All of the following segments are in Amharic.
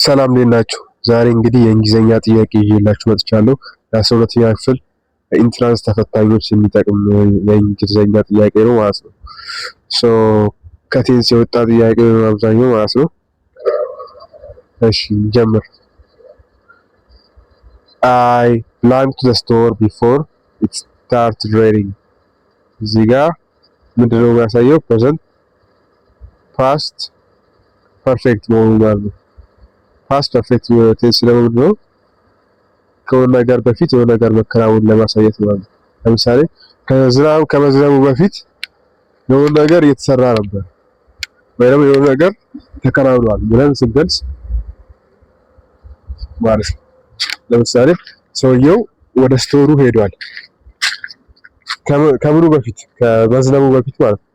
ሰላም፣ እንዴት ናችሁ? ዛሬ እንግዲህ የእንግሊዝኛ ጥያቄ ይዤላችሁ መጥቻለሁ። ለ12ኛ ክፍል entrance ተፈታኞች የሚጠቅም የእንግሊዝኛ ጥያቄ ነው ማለት ነው። So ከ tense የወጣ ጥያቄ ነው አብዛኛው ማለት ነው። እሺ፣ እንጀምር። I blank to the store before it started raining። እዚህ ጋር ምንድነው የሚያሳየው? Present past perfect መሆኑ ማለት ነው። Past perfect tense ደግሞ ምንድነው? ከሆነ ነገር በፊት የሆነ ነገር መከናወን ለማሳየት ማለት ነው። ለምሳሌ ከዝናብ ከመዝነቡ በፊት የሆነ ነገር እየተሰራ ነበር ወይ ደግሞ የሆነ ነገር ተከናውኗል ብለን ስንገልጽ ማለት ነው። ለምሳሌ ሰውየው ወደ store ኡ ሄዷል። ከምኑ በፊት? ከመዝነቡ በፊት ማለት ነው።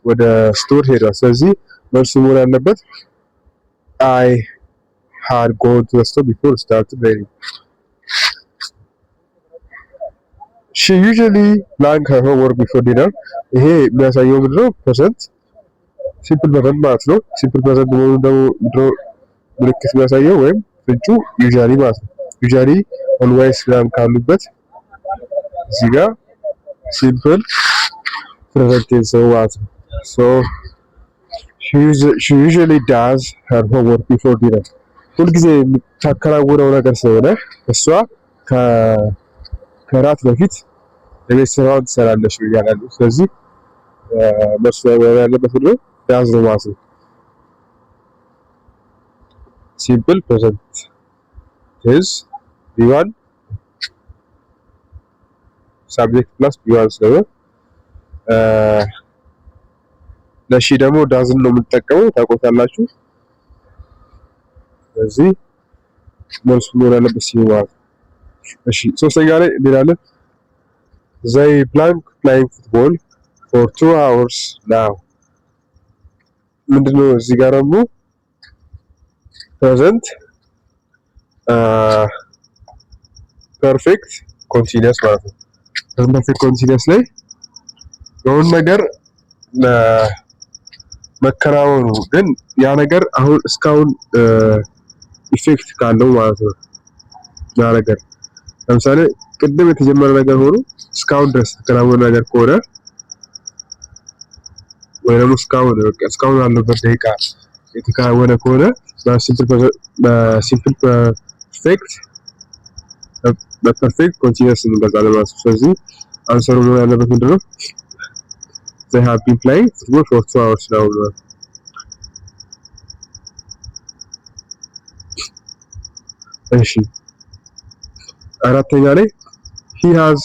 ወደ store ሄዷል። ስለዚህ መልሱ መሆን ያለበት I had gone to the store before it started raining. She usually blank her homework before dinner። ይሄ የሚያሳየው ምንድነው? Present simple present ማለት ነው። Simple present መሆኑን ደግሞ ምንድነው ምልክት የሚያሳየው ወይም ፍንጩ? Usually ማለት ነው። Usually፣ always ምናምን ካሉበት እዚህ ጋር simple present tense ነው ማለት ነው። So she usually does her homework before dinner። ሁልጊዜ የምታከናውነው ነገር ስለሆነ እሷ ከራት በፊት የቤት ስራዋን ትሰራለች ብያለሁ። ስለዚህ መልሱ ያለበት ምንድነው? Does ነው ማለት ነው። Simple present tense V1 subject plus V1 ስለሆነ ለ she ደግሞ does ን ነው የምንጠቀመው፣ ታውቁታላችሁ። ስለዚህ መልሱ መሆን ያለበት C ማለት ነው። እሺ፣ ሶስተኛ ላይ እንሄዳለን። They blank playing football for 2 hours now። ምንድነው እዚህ ጋር ደግሞ? Present perfect continuous ማለት ነው። Present perfect continuous ላይ የሆነ ነገር መከናወኑ ግን ያ ነገር አሁን እስካሁን effect ካለው ማለት ነው። ያ ነገር ለምሳሌ ቅድም የተጀመረ ነገር ሆኖ እስካሁን ድረስ የተከናወነ ነገር ከሆነ ወይ ደግሞ እስካሁን በቃ እስካሁን ያለበት ደቂቃ የተከናወነ ከሆነ በ simple perfect በ perfect continuous እንገልጻለን ማለት ነው። ስለዚህ answer ኡ መሆን ያለበት ምንድነው? They have been playing football for 2 hours now። እሺ፣ አራተኛ ላይ he has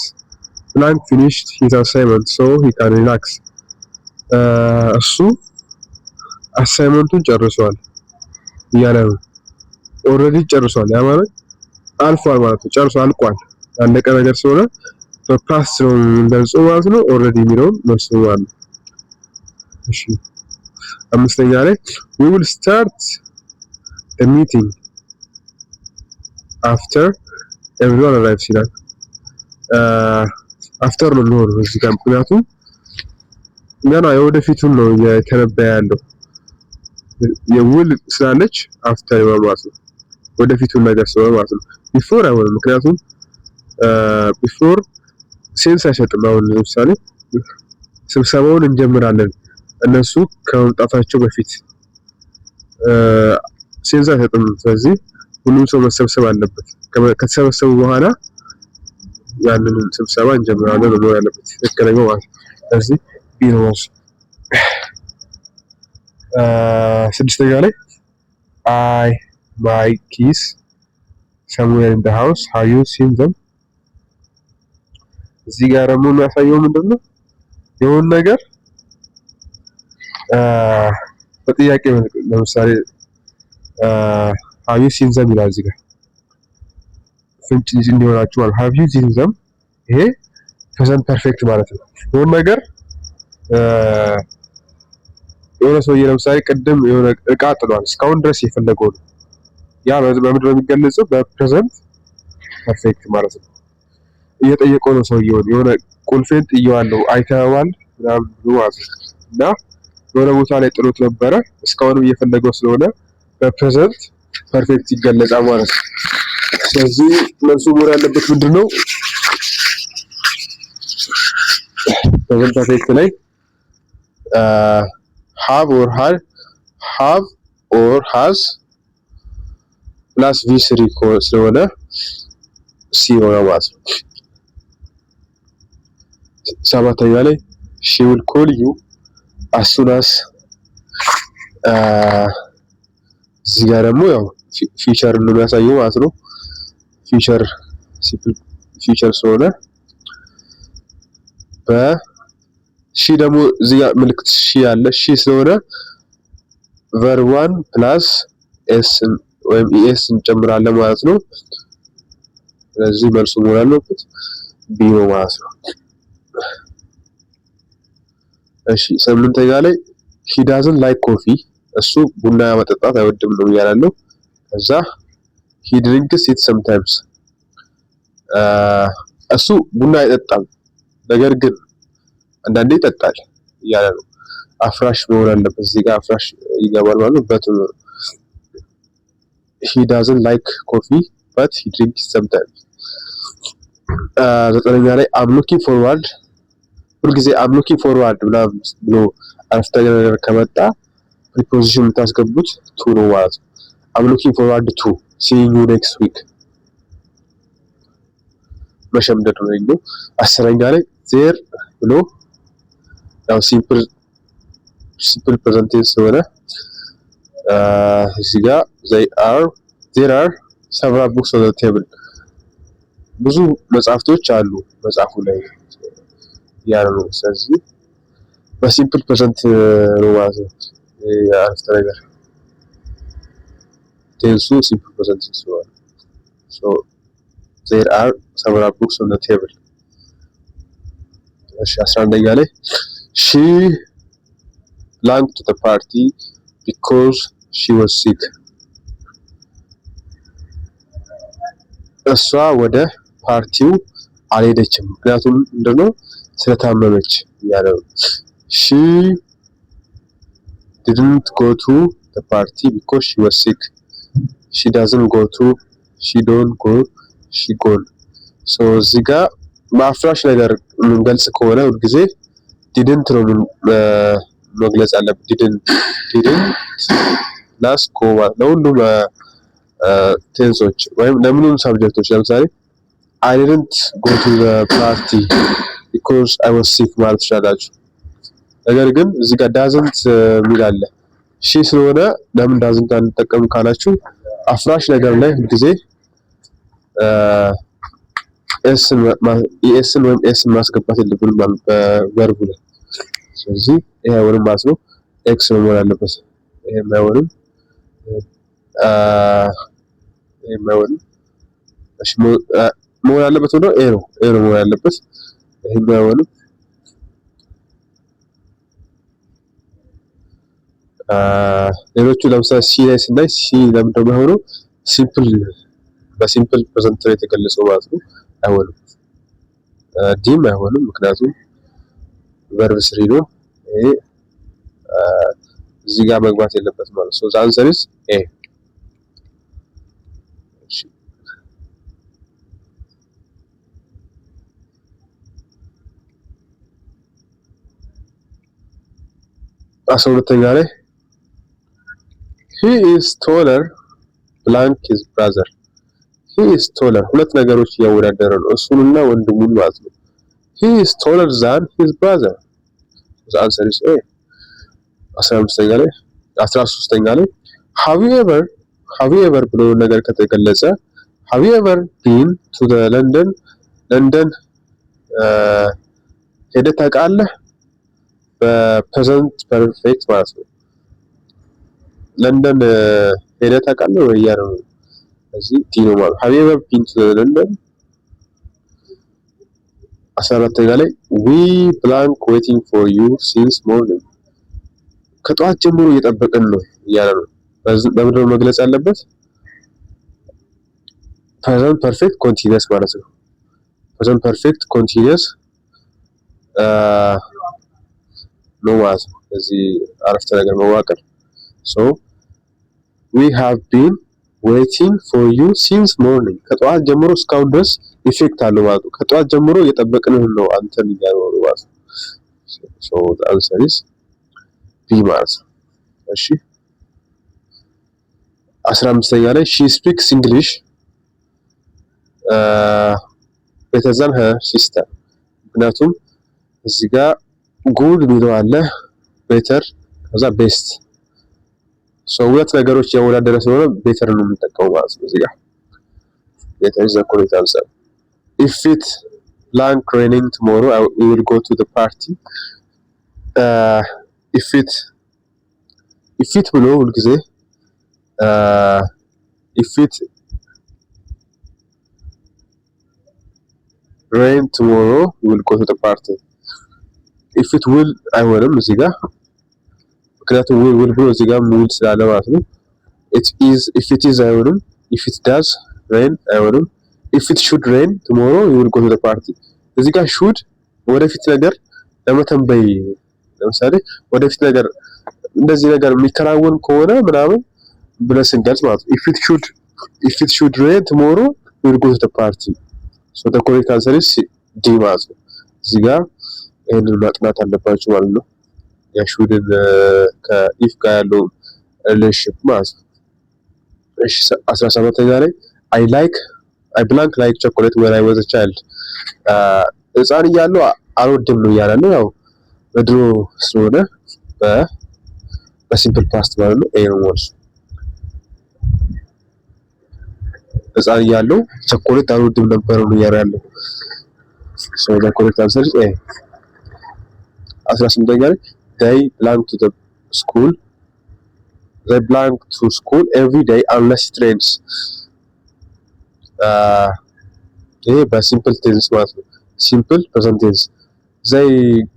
blank finished his assignment so he can relax። እሱ assignment ኡን ጨርሷል እያለ ነው። Already ጨርሷል። ያ ማለት አልፏል ማለት ነው። ጨርሶ አልቋል። ያለቀ ነገር ስለሆነ በ past ነው የምንገልጸው ማለት ነው። Already የሚለውን መልሱ ማለት ነው። እሺ፣ አምስተኛ ላይ we will start the meeting after everyone arrives ይላል። After ነው የሚሆነው እዚህ ጋር፣ ምክንያቱም ገና የወደፊቱን ነው እየተነበየ ያለው። የ will ስላለች after ይሆናል ማለት ነው። ወደፊቱን ነገር ስለሆነ ማለት ነው። Before አይሆንም፣ ምክንያቱም before sense አይሰጥም። አሁን ለምሳሌ ስብሰባውን እንጀምራለን እነሱ ከመምጣታቸው በፊት sense አይሰጥም። ስለዚህ ሁሉም ሰው መሰብሰብ አለበት። ከተሰበሰቡ በኋላ ያንን ስብሰባ እንጀምራለን ነው ያለበት ትክክለኛው ማለት ነው። ስለዚህ B ነው መልሱ። ስድስተኛ ላይ I my keys somewhere in the house, have you seen them? እዚህ ጋር ደግሞ የሚያሳየው ምንድን ነው? የሆነ ነገር በጥያቄ ለምሳሌ have you seen them ይላል። እዚህ ጋር ፍንጭ እንዲሆናችሁ ማለት have you seen them፣ ይሄ present perfect ማለት ነው። የሆነ ነገር የሆነ ሰውዬ ለምሳሌ ቅድም የሆነ እቃ ጥሏል፣ እስካሁን ድረስ የፈለገው ነው። ያ በምንድን ነው የሚገለጸው? በ present perfect ማለት ነው። እየጠየቀው ነው ሰውየውን፣ የሆነ ቁልፌን ጥየዋለሁ አይተኸዋል ምናምን ብሎ ማለት ነው። እና የሆነ ቦታ ላይ ጥሎት ነበረ፣ እስካሁንም እየፈለገው ስለሆነ በ present perfect ይገለጻል ማለት ነው። ስለዚህ መልሱ መሆን ያለበት ምንድን ነው? Present perfect ላይ have or had, have or has plus V3 ስለሆነ C ሆነ ማለት ነው። ሰባተኛ ላይ she will call you as soon as፣ እዚህ ጋር ደግሞ ያው future ነው የሚያሳየው ማለት ነው። Future, simple future ስለሆነ በ she ደግሞ እዚህ ጋር ምልክት she አለ። She ስለሆነ verb one plus s ወይም es እንጨምራለን ማለት ነው። ስለዚህ መልሱ መሆን ያለበት B ነው ማለት ነው። እሺ፣ ስምንተኛ ላይ he doesn't like coffee፣ እሱ ቡና መጠጣት አይወድም ነው እያላለው። ከዛ he drinks it sometimes፣ እሱ ቡና አይጠጣም ነገር ግን አንዳንዴ ይጠጣል እያለ ነው። አፍራሽ መሆን አለበት። እዚህ ጋር አፍራሽ ይገባል ማለት ነው። But he doesn't like coffee, but he drinks sometimes። ዘጠነኛ ላይ I'm looking forward፣ ሁልጊዜ I'm looking forward ምናምን ብሎ አረፍተ ነገር ከመጣ preposition የምታስገቡት to ነው ማለት ነው። I'm looking forward to seeing you next week፣ መሸምደድ ነው ይሄኛው። አስረኛ ላይ there ብሎ ያው simple present tense ስለሆነ እዚህ ጋር they are there are several books on the table፣ ብዙ መጽሐፍቶች አሉ መጽሐፉ ላይ ያሉ ነው። ስለዚህ በ simple present ነው ማለት ነው። የአረፍተ ነገር tense ኡ simple present ስለሆነ so there are several books on the table። እሺ፣ 11ኛ ላይ she blank to the party because she was sick፣ እሷ ወደ ፓርቲው አልሄደችም ምክንያቱም ምንድነው ስለታመመች እያለ ነው። She didn't go to the party because she was sick. She doesn't go to, she don't go, she gone. So እዚህ ጋር በአፍራሽ ነገር የምንገልጽ ከሆነ ሁልጊዜ didn't ነው መግለጽ ያለብን። Didn't plus go ማለት ለሁሉም tense ኦች ወይም ለምኑም subject ኦች። ለምሳሌ I didn't go to the party because I was sick ማለት ትችላላችሁ። ነገር ግን እዚህ ጋር doesn't የሚል አለ። She ስለሆነ ለምን doesn't አንጠቀም ካላችሁ አፍራሽ ነገር ላይ ሁልጊዜ es ን ወይም s ን ማስገባት የለብንም ማለት በ verb ኡ ላይ። ስለዚህ ይሄ አይሆንም ማለት ነው። X ነው መሆን ያለበት። ይሄም አይሆንም። ይሄም አይሆንም። እሺ፣ መሆን ያለበት ወደ A ነው። A ነው መሆን ያለበት። ይሄም አይሆንም። ሌሎቹ ለምሳሌ C ላይ ስናይ C ለምን ደግሞ የሆነው simple በ simple present ላይ የተገለጸው ማለት ነው። አይሆንም። D ም አይሆንም፣ ምክንያቱም verb three ነው። ይሄ እዚህ ጋር መግባት የለበትም ማለት ነው። So answer is A። 12ኛ ላይ he is taller blank his brother። He is taller፣ ሁለት ነገሮች እያወዳደረ ነው፣ እሱንና ወንድሙን ማለት ነው። He is taller than his brother. The answer is A። 15ኛ ላይ፣ 13ኛ ላይ have you ever ብሎ ነገር ከተገለጸ have you ever been to the London፣ ለንደን ሄደህ ታውቃለህ? በ present perfect ማለት ነው። ለንደን ሄደህ ታውቃለህ ወይ እያለ ነው። እዚህ D ነው ማለት have you ever been to London። 14ኛ ላይ we blank waiting for you since morning፣ ከጠዋት ጀምሮ እየጠበቅን ነው እያለ ነው። በምንድን ነው መግለጽ ያለበት? Present perfect continuous ማለት ነው። Present perfect continuous ነው ማለት ነው። እዚህ አረፍተ ነገር መዋቅር so we have been Waiting for you since morning ከጠዋት ጀምሮ እስካሁን ድረስ effect አለው ማለት ነው። ከጠዋት ጀምሮ እየጠበቅንህ ነው አንተን እያለው ነው ማለት ነው። So the answer is B ማለት ነው። እሺ፣ 15ኛ ላይ she speaks English better than her sister። ምክንያቱም እዚህ ጋር good የሚለው አለ፣ better፣ ከዛ best፣ so ሁለት ነገሮች ያወዳደረ ስለሆነ better ነው የምንጠቀመው ማለት ነው። እዚህ ጋር better is the correct answer። If it blank raining tomorrow, we will go to the party። If it ብሎ ሁልጊዜ if it rain tomorrow, we will go to the party። If it will አይሆንም እዚህ ጋር፣ ምክንያቱም will ብሎ እዚህ ጋር will ስላለ ማለት ነው። It is፣ if it is አይሆንም። If it does rain አይሆንም። If it should rain tomorrow, we will go to the party። እዚህ ጋር should ወደፊት ነገር ለመተንበይ፣ ለምሳሌ ወደፊት ነገር እንደዚህ ነገር የሚከናወን ከሆነ ምናምን ብለን ስንገልጽ ማለት ነው። If it should rain tomorrow, we will go to the party። So the correct answer is D ማለት ነው። እዚህ ጋር ይህንን ማጥናት አለባችሁ ማለት ነው። የ should ን ከ if ጋር ያለው relationship ማለት ነው። እሺ፣ 17ኛ ላይ I blank like chocolate when I was a child። ህፃን እያለሁ አልወድም ነው እያለ ነው። ያው በድሮ ስለሆነ በ simple past ማለት ነው። A ነው መልሱ። ህፃን እያለሁ ቸኮሌት አልወድም ነበር ነው እያለ ያለው። So the correct answer is A። 18ኛ ላይ they blank to school every day unless it rains። ይሄ በ simple tense ማለት ነው። Simple present tense፣ they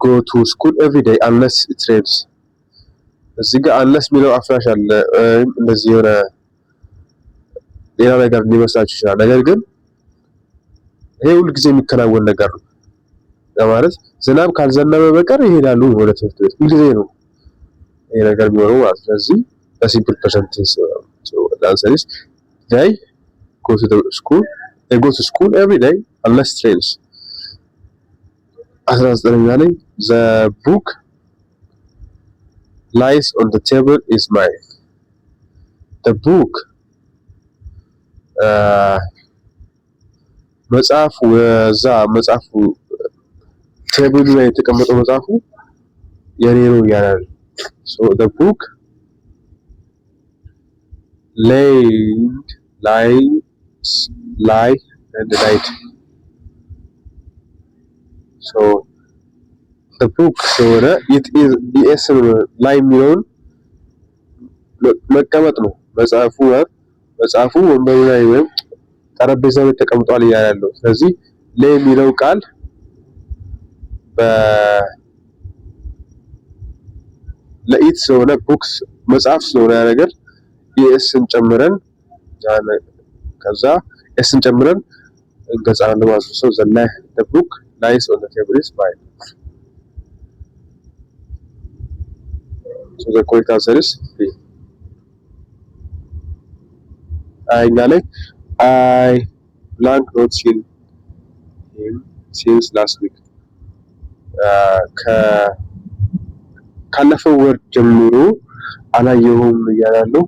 go to school every day unless it rains። እዚህ ጋር unless የሚለው አፍራሽ አለ ወይም እንደዚህ የሆነ ሌላ ነገር ሊመስላችሁ ይችላል። ነገር ግን ይሄ ሁል ጊዜ የሚከናወን ነገር ነው ለማለት ዝናብ ካልዘነበ በቀር ይሄዳሉ ወደ ትምህርት ቤት፣ ሁልጊዜ ነው ይሄ ነገር የሚሆነው ማለት። ስለዚህ በ simple present tense answer is they go to school every day unless it rains። 19ኛ ላይ the book lies on the table is mine። The book፣ መጽሐፉ እዛ መጽሐፉ table ኡ ላይ የተቀመጠው መጽሐፉ የኔ ነው እያለ ነው። So the book laid, lies, lie and lied። So the book ስለሆነ it is es lie የሚለውን መቀመጥ ነው። መጽሐፉ ወንበሩ ላይ ወይም ጠረጴዛ ላይ ተቀምጧል እያለ ያለው። ስለዚህ lay የሚለው ቃል ለ it ስለሆነ፣ books መጽሐፍ ስለሆነ ያ ነገር es ን ጨምረን፣ ከዛ s ን ጨምረን እንገልጻለን ማለት ነው። So the book lies on the table is mine። So the correct answer is B። ሃያኛ ላይ I blank not seen him since last week። ካለፈው ወር ጀምሮ አላየሁም እያለ ያለው፣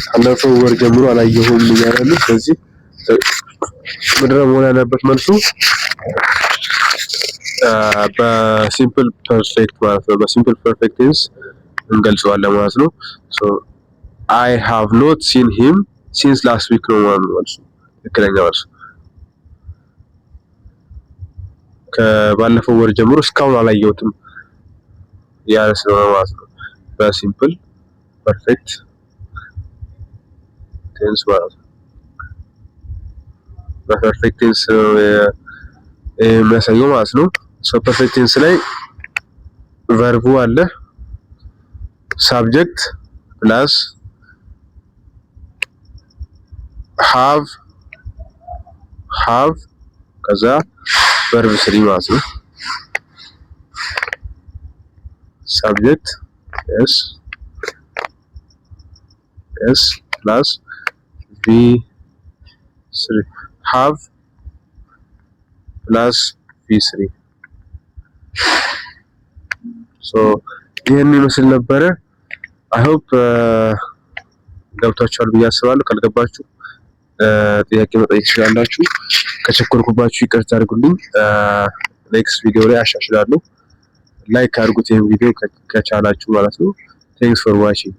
ካለፈው ወር ጀምሮ አላየሁም እያለ ያለው። ስለዚህ ምንድነው መሆን ያለበት መልሱ? በ simple perfect ማለት ነው። በ simple perfect tense እንገልጸዋለን ማለት ነው። So I have not seen him since last week ነው ማለት ነው መልሱ፣ ትክክለኛ መልሱ። ከባለፈው ወር ጀምሮ እስካሁን አላየሁትም ያለ ስለሆነ ማለት ነው። በ simple perfect tense ማለት ነው። በ perfect tense የሚያሳየው ማለት ነው። So perfect tense ላይ verb ኡ አለ፣ subject plus have ከዛ verb three ማለት ነው። Subject s plus V3, have plus V3. So ይህን ይመስል ነበረ። I hope ገብቷችኋል ብዬ አስባለሁ። ካልገባችሁ ጥያቄ መጠየቅ ትችላላችሁ። ከቸኮልኩባችሁ ይቅርታ አድርጉልኝ። Next ቪዲዮ ላይ አሻሽላለሁ። Like አድርጉት ይህን ቪዲዮ ከቻላችሁ ማለት ነው። Thanks for watching.